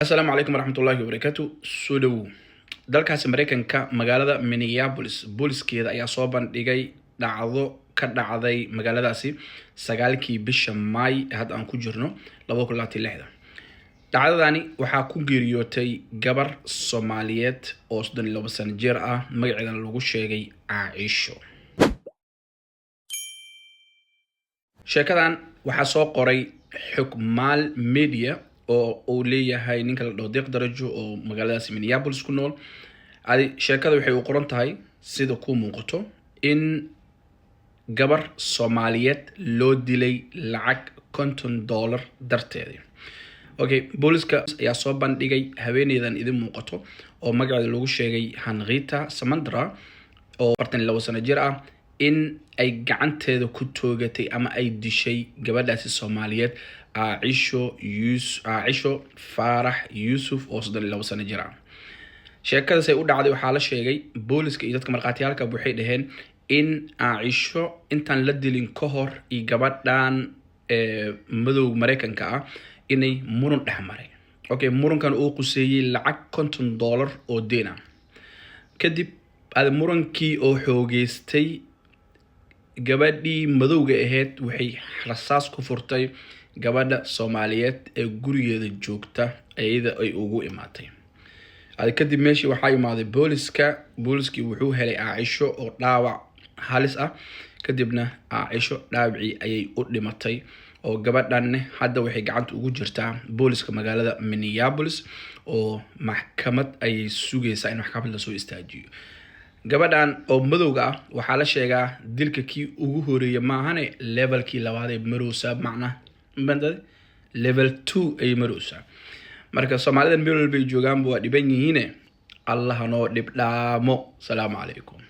Asalaamu calaykum waraxmatullaahi wabarakaatu. Soo dhowow. Dalkaasi Mareykanka, magaalada Minneapolis, booliskeeda ayaa soo bandhigay dhacdo ka dhacday magaaladaasi 9-kii bisha Maay ee hadda aan ku jirno, 2026-da. Dhacdadani waxaa ku geeriyootay gabar Soomaaliyeed oo 32 sano jir ah, magaceedana lagu sheegay Caaisho. Sheekadan waxaa soo qoray Xogmaal Media oo uu leeyahay ninka la dhaho Deeq Darajo oo magaaladaasi Minneapolis ku nool. Adi sheekada waxay u qoran tahay sida ku muuqato in gabar Soomaaliyeed loo dilay lacag $50 darteeda. Okay, booliska ayaa soo bandhigay haweeneydan idin muuqato oo magaceeda lagu sheegay Hanrita Samandra oo 42 sano jir ah, in ay gacanteeda ku toogatay ama ay dishay gabadhaasi Soomaaliyeed, Caaisho Faarax Yuusuf oo 32 sano jir ah. Sheekadaas ay u dhacday waxaa la sheegay, booliska iyo dadka markhaatiyaalka waxay dhaheen in Caaisho intaan la dilin ka hor iyo gabadhan madowga Mareykanka ah inay muran dhex maray. Okay, murankan uu quseeyey lacag $50 oo deen ah. Kadib murankii oo xoogeystay, gabadhii madowga ahayd waxay rasaas ku furtay gabadha Soomaaliyeed ee gurigeeda joogta, iyada ay ugu imaatay. Kadib meeshii waxaa imaaday booliska. Booliskii wuxuu helay Caaisho oo dhaawac halis ah. Kadibna Caaisho dhaawacii ayay u dhimatay, oo gabadhanne hadda waxay gacanta ugu jirtaa booliska magaalada Minneapolis oo maxkamad ayay sugaysaa in maxkamad lasoo istaajiyo. Gabadhan oo madowga ah waxaa la sheegaa dilka kii ugu horeeya maahane, levelkii labaad ay marowsaa, macna level 2 ayay marowsaa. Marka Soomaalida meel walbay joogaanba waa dhiban yihiine, Allaha noo dhib dhaamo. Salaamu calaykum.